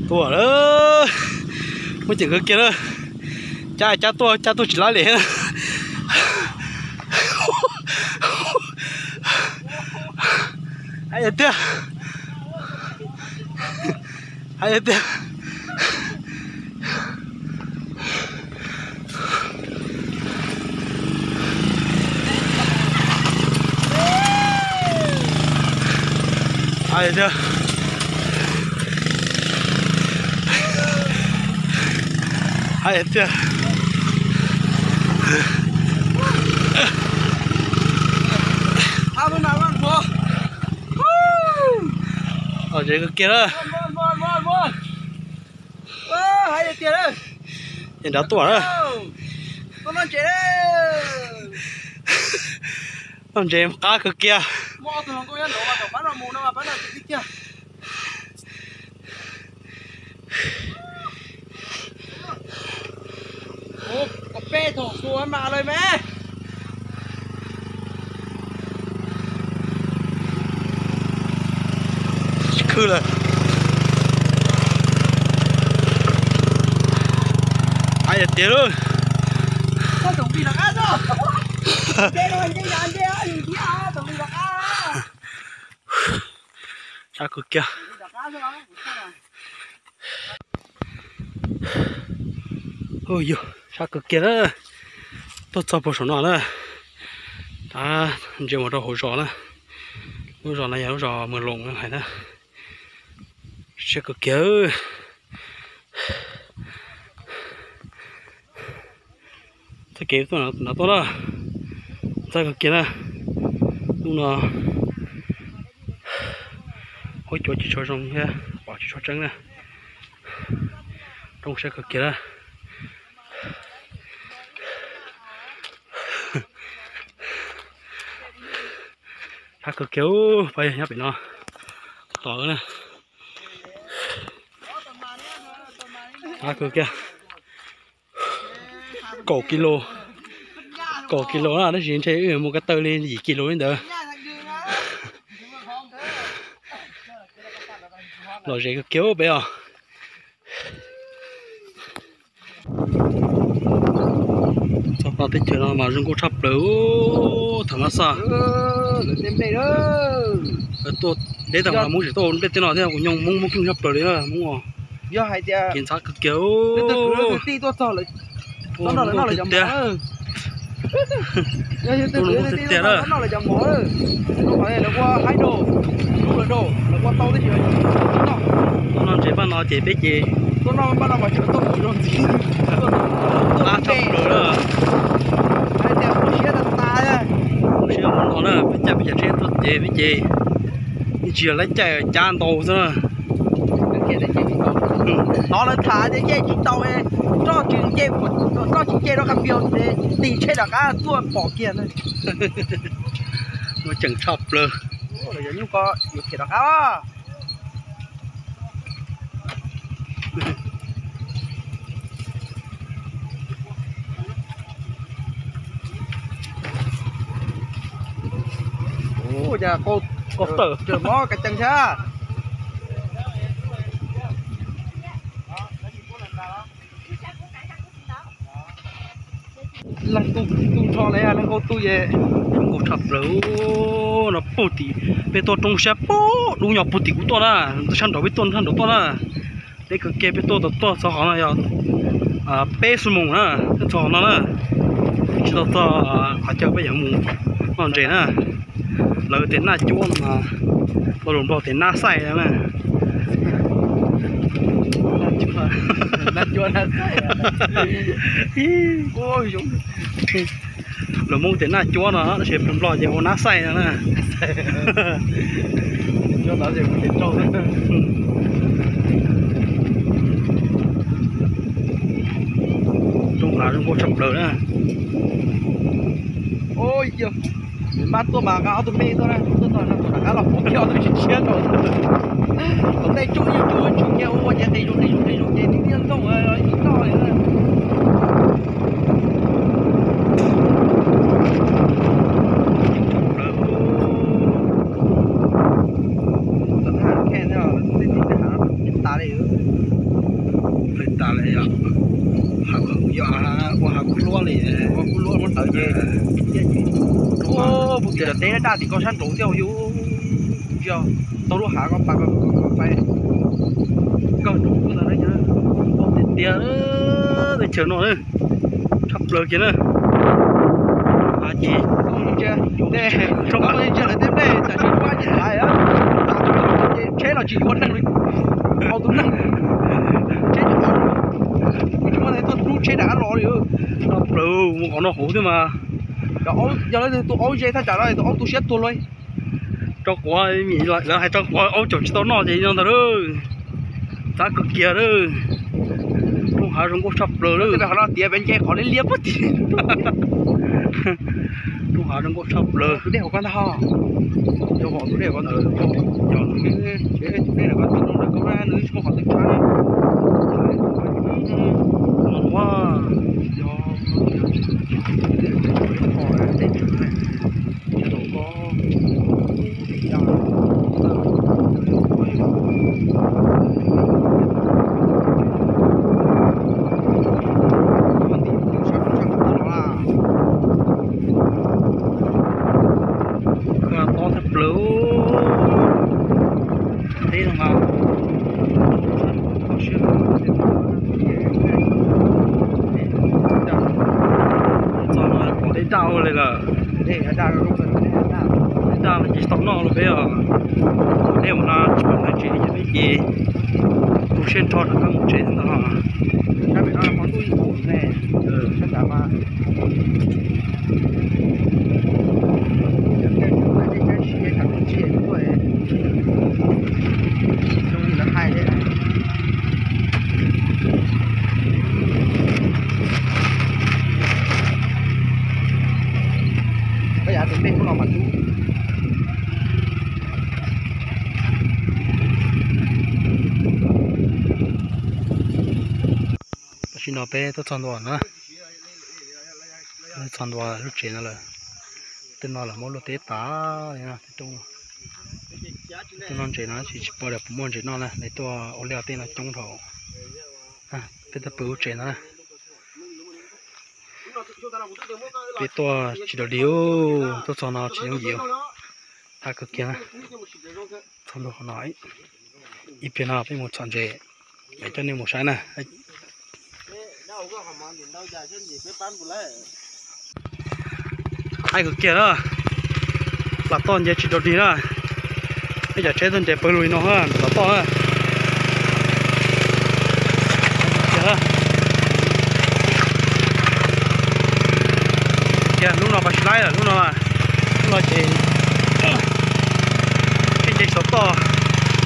Tuaj lawm, muaj ceem kawg kiag lawm. Cab cab tuaj, cab tuaj tsis laib li. Hais tiag, hais tiag. Hais tiag, hais tiag. Lom zem kawg kiag na. Ces nrad tuaj na. Noj ntses qab kawg kiag. Khwb lawm. Hais tiag lawm. Sab kawg kiag. Ua yog sab kawg kiag na. Tuaj txog puag saum no na. Tab ntsia mus rau hauv zos na. Lub zos no yog lub zos Mws Loos hais na. Siab kawg kiag. Txoj kev tuaj no tuaj na, ntxhab kawg kiag na. Hnub no huab cua tsis tshua zoo thiab pom tsis tshua tseeb na. Roob siab kawg kiag na. Sab kawg kiag, pab yog nyob pem no tos na. Sab kawg kiag. Kaum kis lus, kaum kis lus na, tab sis ntshe wb mus ko taw li yim kis lus li ntawd. Lom zem kawg kiag peb os. Txog teb chaws no mas zoo nkauj tshaj plaws, tham mab xaj. Tuaj deb tag mas Hmoob tsis tuaj nplej tej no thiab, kuv nyoog Hmoob muaj keej tshaj plaws li na Hmoob. Yog hais tias kev ntxhab kawg kiag, tiag tiag na. Tuaj noj ntses paj no ces peb ces tuaj noj paj no mas tseem tuaj mus zoo ntxiv, tuaj qab tshaj plaws na. Siab mus no na, peb caij peb cov tsheb tuaj ces peb ces yeej tsis yog lawv caij cab ntau xwb na. Tod lawv tham tias caij tsis tau, roj tsis nce, roj tsis nce rau qab pio, tig tsheb rov qab tuaj pom kiag na. Muaj ceem tshaj plaws. Yog nyuj ko yuav khiav rov qab. Ua cas qau tawm mob ka cees thiab. Leej twg tu nrho lawm, leej twg tu es zoo nkauj tshaj plaws no puag tim, peb tuaj roob siab puag dub nyuag puag tim kuv tuaj na, sab nraud peb tuaj sab nraud tuaj na. Deb kawg kiag, peb tuaj tau tuaj txog qhov no yog peb xuab moos na, tuaj txog qhov no na. Tsis tau txog qhov chaw peb yuav mus noj ntses na. Lawv tias naj cuab no, lo lus Nplog tias nab xaij na. Lus Hmoob tias naj cuab no, tab sis Nplog ces hu nab xaij no na. Roob hav zoo nkauj tshaj plaws na. Maj tuaj mas nqa ob tug me tuaj na, tuaj txog no rov qab los pov kiag ob tug tshiab tshiab rau. Tom ntej tsuj yeej tsuj tsis nyiam ua ces qis zus qis zus qis zus ces tib tiaj ntooj ib toj li na. Tom no khe tej tim tej hav tas li. tas li yom. Hav, yog ua hav kub hluab li, ua kub hluab muab ntawd ces, ua puv tim cov teb daj tim koj sab nraud thiab yus, yog tau lub hav koj pas koj pas koj nraud kub ntawd tiag tiag, teb chaws no na, tshaj plaws kiag na. Ces tsheb los tsis yuav neeg li, tsheb los tsis yuav neeg li, tsheb tsis muaj neeg tuaj rub tsheb rov qab los li. Tshaj plaws mus qhov no hauv thiab mas. Yog leej twg tus aub ze thaj tsam no tus aub tu siab tuag luaj. Rau quav lawv hais rau quav aub caum tsis tau noj ces no ntag lauj. Txav kawg kiag lauj. Lub hav zoo nkauj tshaj plaws lauj. Qhov no tiav pes nce qhov liab liab puag tim. Lub hav zoo nkauj tshaj plaws. Tus dej hauv ko ntag ho. Yog tus dej hauv ko ntag. Yog tus dej hauv ko ntag, nws tsis muaj qhov twg tshab. Tob tshaj plaws. Teb no mas, txog no pom dej daj ua li lawm. Dej daj los ces tsis tau noj los peb os. Dej ua no tsis pom dab tsi ces peb ces tu siab nrho rov qab mus tsev ntag. Tam sim no peb tuaj txog ntua na, txog ntua lub tsev no lawm. Tej no lawv muab luaj teb tas li na, tej roob, tej no ntses no tsis, tsis pom tias puas muaj ntses noj na, lawv tuaj ua liaj tej no coob dhau. Peb tuaj pw lub tsev no na. Peb tuaj tsis dog dig, tuaj txog no tsis yooj yim, tag kawg kiag na. Txog ntua qhov no, ib pliag no peb mus txhom ntses, coj nej mus saib na. Haib kawg kiag na, lam toj nce tsis dog dig na. Peb cov tsheb tuaj nres pawg lug li no, lam toj na. Kiag, lub no pas tsis laib lawm, lub no, lub no ces tsheb nce xov toj,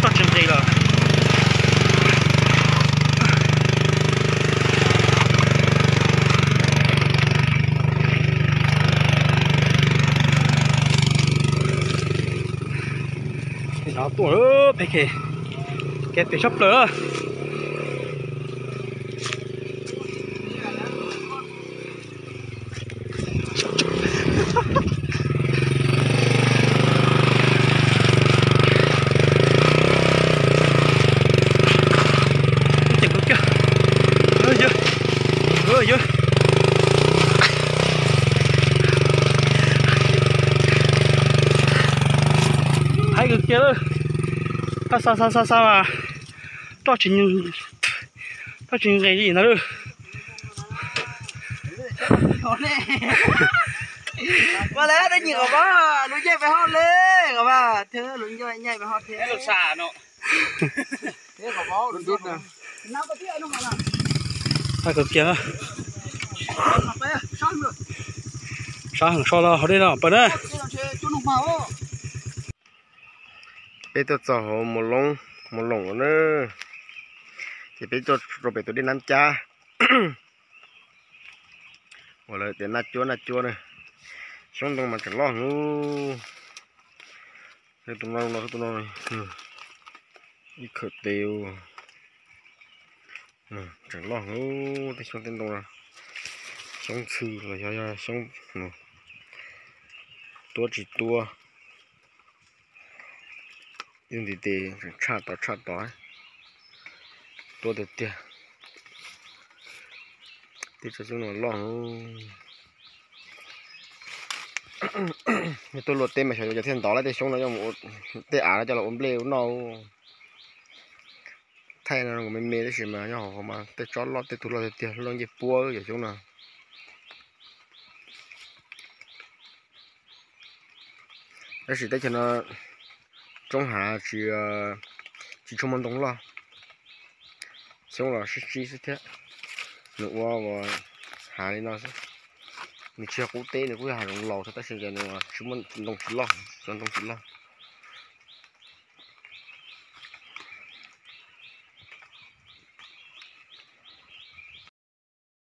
toj tsis nqis lawm. Pem no tuaj, pem ke, kev pem tshaj plaws. Haib kawg kiag lawm. Xa xa xa xa mas roj tsis, roj tsis nqis li ntag lauj. Ua lawm, nyiam kom pab lub ncaij pes hoj le, kom pab thiab lub ncaij pes hoj thiab. Haib kawg kiag. Sab heev so los hauv dej no pawg na. Peb tuaj txog hauv Mus Loos, Mus Loos na, ces peb tuaj rau pem tus dej Nab Cab uas lawv tias Naj Cuab Naj Cuab na. Xyoob ntoo mas tseem loj heev. Tus no, tus no ib khawm tes, tseem loj heev tej xyoob tej ntoo no. Xyoob ntxhw los yog, yog xyoob tuab tsis tuab. Ib nti tes tseem tshaj tod tshaj tod, tuab tiag tiag. Tej tsob xyoob no loj. Yog tuaj luaj teb mas xyov yuav cov thiaj ntov lawm tej xyoob no, tej av no coj los ua nplej ua noj. Thaij no me me tab sis mas nyob hauv mas tej tsob loj, tej tug loj tiag tiag, loj ncej puab cov xyoob no. Tab sis teb chaws no roob hav, tsis tshua muaj ntoo loj, xyoob los sib sib xwb thiab. Nws ua hav li no xwb, nws tsis yog qub teb, nws kuj yog hav zoov laus thiab tab sis nws tsis muaj ntoo tsis loj, cov ntoo tsis loj.